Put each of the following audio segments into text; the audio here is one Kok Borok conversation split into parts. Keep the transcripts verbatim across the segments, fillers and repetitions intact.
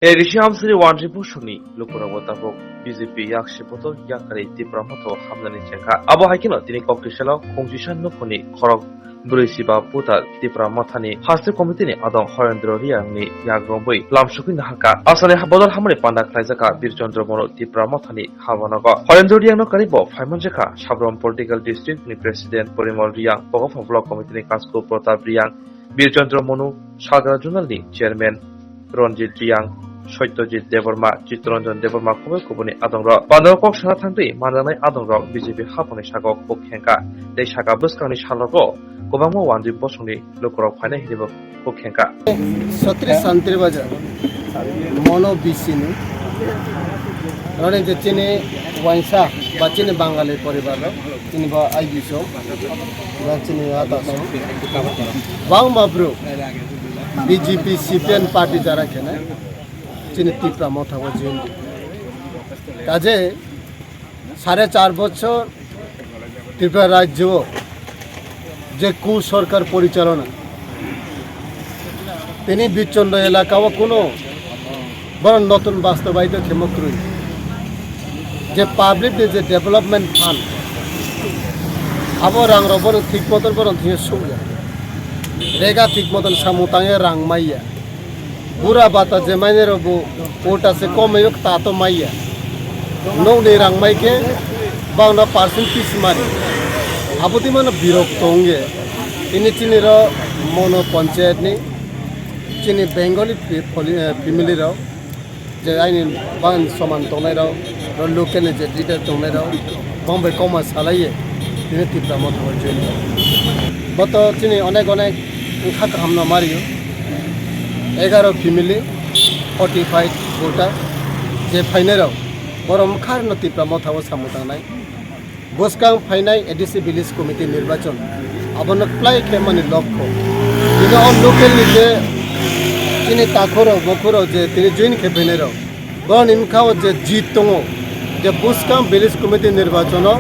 Rishi Amsari Wandri Bosongni lukurokbo tabuk B J P yaksi bodol yakarwi Tipra Motha o hamnani chengkha. Abo hai kheno tini Koktisalo khungchisa nukhungni khorok brwi siba puta Tipra Mothani Haste Committee ni adong Horendro Riang ni yak romwi lamsugwi naharkha. Asani bodol hamani panda khlaijakha Bir Chandra Manu Tipra Mothani habanogo. Horendro Riang no karibo phaimanjakha Sabram Political District ni President Porimol Riang, Pogopha Block Committee ni Kasku Pratap Riang, Bir Chandra Manu, Sagra Zonal ni Chairman Ranjit Riang, Satyajit Debbarma, Chittaranjan Debbarma khoboi kubuni adongrok. Pandao kok sana thangtwi manjaknai adongrok B J P haphangni sago kok khengkha. Tei saka bwskangni salogo kwbangma Wandri Bosongni lukurok phainai hinwi bo kok khengkha. Sotri Santri Bazar, Mono B C ni, roni je chini waisa ba chini Bangali poribar rok, chini bo I B so, ba chini ata so, bangma bro, B J P C P M party jara kene, chini Tipra Motha o jin. Kaje sare char bochor Tripura rajyo je ku sorkar porichalona, tini Bichondra elaka o kuno boron notun bastobaito khemo kwrwi. Je public ni je development fund, abo rang rok bono thik moton bono thik sukya. Rega thik moton samung tangya rang maiya. Bura bata je mainai rok bo quota se komai yok ta to maiya. Nokni rang mai khe bangno percent piece mari. Abodi mano birok tongye. Ini chini ro Mono Panchayat ni chini Bengali pe-, poli-, eh, family rok je aini bang soman tongnai rok, ro local ni je leader tongnai rok, bong bai koma salaiye, tini Tipra Motha o join. Boto chini onek onek wngkha kaham no mario. Egaro family, forty five voter, je phainai rok, borom khar no Tipra Motha o samung tangnai. Bwskang phainai A D C Village Committee nirbachon abono kwplai khe mani lokho. Bini o local ni je chini takhorok, bokhorok je tini join khe phainai rok, boroni bwkha o je jit tongo, je bwskang Village Committee nirbachono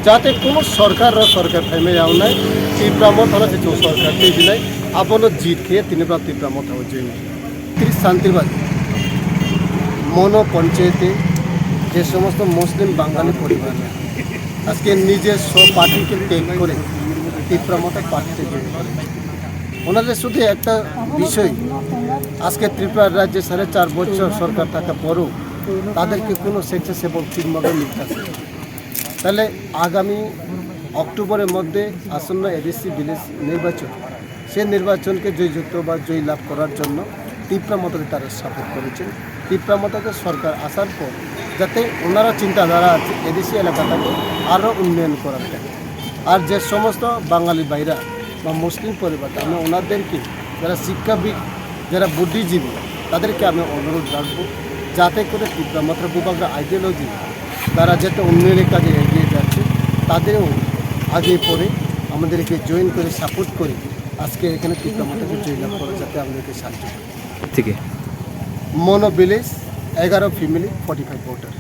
jate kuno sorkar rok sorkar phaimai ya wngnai, Tipra Motha no se chwng sorkar twi dinai, abono jit khe tini bwrang Tipra Motha o join. Tris Santir Bazar, মনো পঞ্চায়েতে যে সমস্ত মুসলিম বাঙালি পরিবার আজকে নিজের স্বপার্টিকে ত্যাগ করে তিপ্রা মথা পার্টিতে জয়েন করে। ওনাদের শুধু একটা বিষয়, আজকে ত্রিপুরা রাজ্যে সাড়ে চার বছর সরকার থাকা পরও তাদেরকে কোনো স্বেচ্ছাসেবক ঠিকমতো মিলতেছে না। তাহলে আগামী অক্টোবরের মধ্যে আসন্ন এডিসি ভিলেজ নির্বাচন, সেই নির্বাচনকে জয়যুক্ত বা জয়লাভ করার জন্য তিপ্রা মথাকে তারা সাপোর্ট করেছেন। তিপ্রা মথাকে সরকার আসার পর যাতে ওনারা চিন্তাধারা আছে এডিসি এলাকাটাকে আরও উন্নয়ন করার ক্ষেত্রে। আর যে সমস্ত বাঙালি ভাইরা বা মুসলিম পরিবার, আমি ওনাদেরকে, যারা শিক্ষাবিদ, যারা বুদ্ধিজীবী, তাদেরকে আমি অনুরোধ রাখবো যাতে করে তিপ্রা মথার বুবাগ্রা আইডিওলজি তারা যাতে উন্নয়নের কাজে এগিয়ে যাচ্ছে, তাদেরও আগে পরে আমাদেরকে জয়েন করে সাপোর্ট করে আজকে এখানে তিপ্রা মথাকে জয়লাভ করা যাতে আমাদেরকে সাহায্য করে। থেকে মনো ভিলেজ, এগারো ফ্যামিলি, ফর্টি ফাইভ ভোটার।